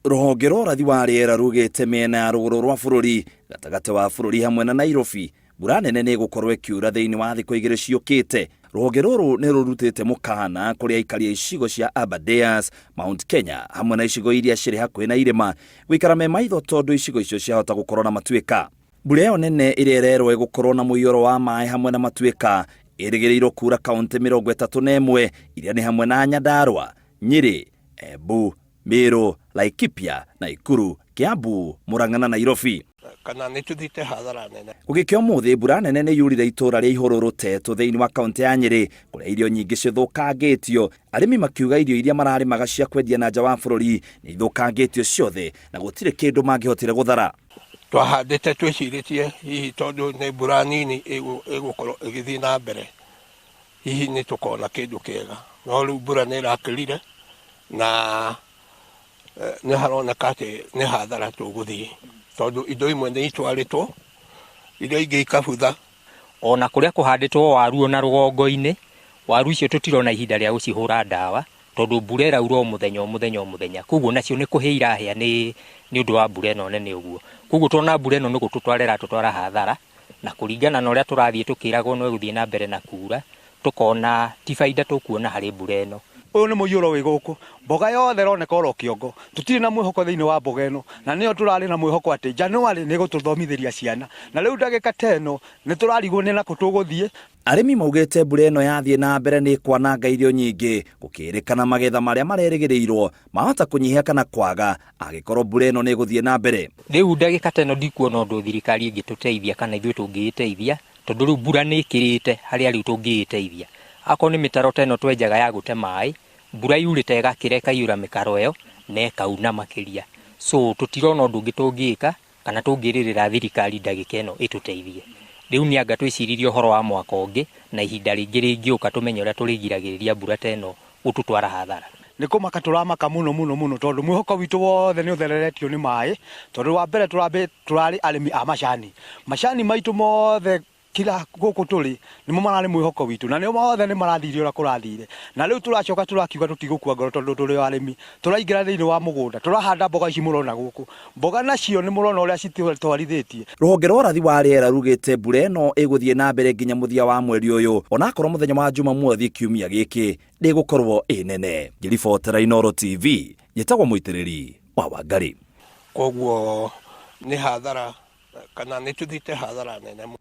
Rũhonge rwa ũrathi wa rĩera rugĩte mĩena ya rũgũrũ rwa bũrũri, gatagatĩ wa bũrũri hamwe na Nairobi, mbura nene nĩ ĩgũkorwo ĩkiura thĩinĩ wa thikũ igĩrĩ ciũkĩte. Rũhonge rũrũ nĩ rũrutĩte mũkana kũrĩ aikari a icigo cia Aberdares, Mount Kenya hamwe na icigo iria cirĩ hakuhĩ na irĩma gũikara me maitho tondũ icigo icio ciahota gũkorwo na matuĩka. Mbura ĩyo nene ĩrĩa ĩrerwo ĩgũkorwo na mũiyũro wa maĩ hamwe na matuĩka ĩrĩgĩrĩirwo kuura kaũntĩ 31 iria nĩ hamwe na Nyandarua, Nyĩrĩ, Embu, Meru, Laikipia, Naikuru, Kiambu, Murang'a na Nairobi. Kana nĩ tũthiĩte hathara nene. Gũgĩkĩa ũmũthĩ, mbura nene nĩ yurire itũũra rĩa Ihũrũrũ Tetũ thĩinĩ wa kaũntĩ ya Nyĩrĩ kũrĩa irio nyingĩ cithũkangĩtio. Arĩmi makiuga irio iria mararĩmaga cia kwendia na nja wa bũrũri nĩ ithũkangĩtio ciothe na gũtirĩ kĩndũ mangĩhotire gũthara. Twahandĩte twĩcirĩtie hihi tondũ nĩ mbura nini ĩgũkorwo ĩgĩthiĩ na mbere hihi nĩ tũkona kĩndũ kĩega, no rĩu mbura nĩ ĩrakĩrire na nĩ haroneka atĩ nĩ hathara tũgũthiĩ tondũ indo imwe nĩ itwarĩtwo, iria ingĩ ikabutha. Ona kũrĩa kũhandĩtwo waru ona rũgongo-inĩ, waru icio tũtirona ihinda rĩa gũcihũra ndawa tondũ mbura ĩraura o mũthenya o mũthenya o mũthenya. Koguo nacio nĩ kũhĩa irahĩa nĩ ũndũ wa mbura ĩno nene ũguo. Koguo tuona mbura ĩno nĩ gũtũtwara ĩratũtwara hathara, na kũringana na ũrĩa tũrathiĩ tũkĩragwo no ĩgũthiĩ na mbere na kuura, tũkona ti baida tũkuona harĩ mbura ĩno. Ũyũ nĩ mũiyũro wĩ gũkũ, mboga yothe ĩroneka oro kĩongo. Tũtirĩ na mwĩhoko thĩinĩ wa mboga ĩno, na nĩyo tũrarĩ na mwĩhoko atĩ January nĩ ĩgũtũthomithĩria ciana. Na rĩu ndagĩka ta ĩno nĩ tũrarigwo nĩ nakũ tũgũthiĩ. Arĩmi maugĩte mbura ĩno yathiĩ na mbere nĩ ĩkwananga irio nyingĩ, gũkĩrĩkana magetha marĩa marerĩgĩrĩirwo mahota kũnyiha kana kwaga angĩkorwo mbura ĩno nĩ ĩgũthiĩ na mbere. Rĩu ndagĩka ta ĩno ndikuona ũndũ thirikari ĩngĩtũteithia kana ithuĩ tũngĩĩteithia, tondũ rĩu mbura nĩ ĩkĩrĩte harĩa rĩu tũngĩĩteithia. Akorwo nĩ mĩtaro ta ĩno twenjaga ya gũte maĩ, mbura yurĩte ĩgakĩra ĩkaiyũra mĩkaro ĩyo na ĩkauna makĩria. So tũtirona ũndũ ũngĩ tũngĩka kana tũngĩrĩrĩra thirikari ndagĩka ĩno ĩtũteithie. Rĩu nĩ anga twĩciririe ũhoro wa mwaka ũngĩ na ihinda rĩngĩ rĩngĩũka tũmenye ũrĩa tũrĩgiragĩrĩria mbura ta ĩno gũtũtwara hathara. Nĩ kũmaka tũramaka mũno mũno mũno tondũ mwĩhoko witũ wothe nĩ ũthereretio nĩ maĩ, tondũ wa mbere tũrarĩ arĩmi a macani. Macani maitũ mothe kila gũkũ tũrĩ nĩmo mararĩ mwĩhoko witũ na nĩo mothe nĩ marathire ũrĩa kũrathire. Na rĩu tũracoka tũrakiuga tũtigũkua ngoro tondũ tũrĩ o arĩmi. Tũraingĩra thĩinĩ wa mũgũnda, tũrahanda mboga ici mũrona gũkũ. Mboga nacio nĩ mũrona ũrĩa citwarithĩtie. Rũhonge rwa ũrathi wa rĩera rugĩte mbura ĩno ĩgũthiĩ na mbere nginya mũthia wa mweri ũyũ onakorwo mũthenya wa Jumamothi kiumia gĩkĩ ndĩgũkorwo ĩ nene. Ngĩribotera Inooro TV, njĩtagwo Mũitĩrĩri wa Wangarĩ. Koguo nĩ hathara kana nĩ tũthiĩte hathara nene mũno.